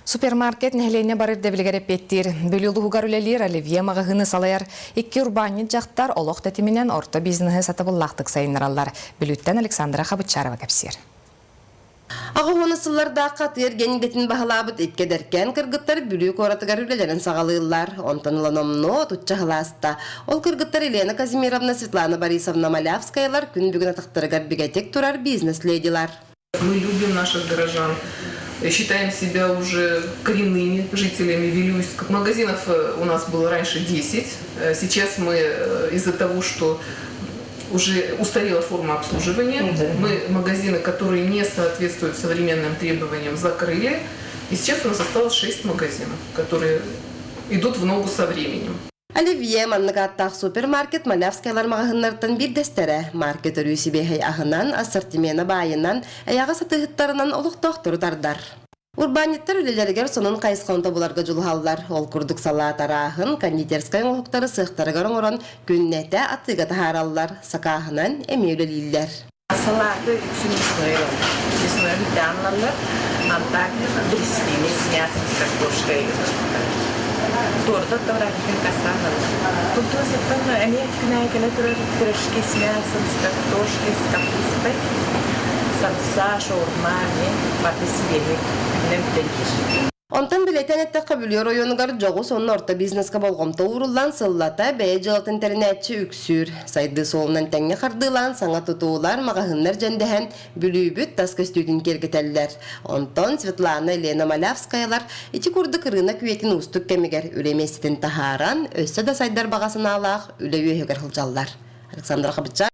Супермаркет нэһилиэнньэ бары ирдэбилигэр эппиэттиир. Бүлүү улууһугар үлэлиир Оливье маҕаһыыны салайар икки урбаанньыт дьахтар олох тэтиминэн орто бизнеһы сатабыллаахтык сайыннараллар. Бүлүүттэн Александра Хабыччарова кэпсиир. Аҕыс сыллардаахха тыа эргиэн идэтин баһылаабыт икки эдэркээн кыргыттар Бүлүү куоратыгар үлэлэрин саҕалыыллар. Онтон ыла номнуо отучча сыл ааста. Ол кыргыттар Елена Казимировна, Светлана Борисовна Малявскаялар күн бүгүн атахтарыгар бигэтик турар бизнес-ледилар. Мы любим наших горожан, считаем себя уже коренными жителями Вилюйска. Магазинов у нас было раньше 10. Сейчас мы из-за того, что уже устарела форма обслуживания, мы магазины, которые не соответствуют современным требованиям, закрыли. И сейчас у нас осталось 6 магазинов, которые идут в ногу со временем. Оливье маннык ааттаах супермаркет Малявскайлар маҕаһыыннартан биирдэстэрэ. Маркет өрүү сибиэһэй аһынан, ассортимена баайынан, эйэҕэс атыыһыттарынан олохтоохтору тардар. Урбаанньыттар үлэлэригэр сонун хайысханы тобуларга дьулуһаллар. Ол курдук салаат арааһын, кондитерскай оҥоһуктары сыахтарыгар оҥорон күннэтэ атыыга таһаараллар, сакааһынан эмиэ үлэлииллэр. Салааты үксүн мясной ылаллар. Мясной үрдээн ылаллар. А так брестлини с мясом, с картошкой торта тавракытын кастаан ылаллар. Культура эмиэ күн аайы кэлэ турар пирожки с мясом, с картошкой, с капустой, самса, шаурма эмиэ барыта сибиэһэй күнүнэн бүтэн иһэр. Онтон билэтэн эттэххэ, Бүлүү оройуонугар дьоҕус уонна орто бизнеска болҕомто ууруллан сыллата бэйэ дьыалатын тэринээччи үксүүр. Сайдыы суолунан тэҥҥэ хардыылаан саҥа тутуулар, маҕаһыыннар дьэндэһэн Бүлүүбүт тас көстүүтүн киэргэтэллэр. Онтон Светлана Елена Малявскаялар ити курдук ырыынак үйэтин уустук кэмигэр үлэ миэстэтин таһааран, өссө да сайдар баҕа санаалаах үлэ үөһүгэр сылдьаллар. Александра Хабыча.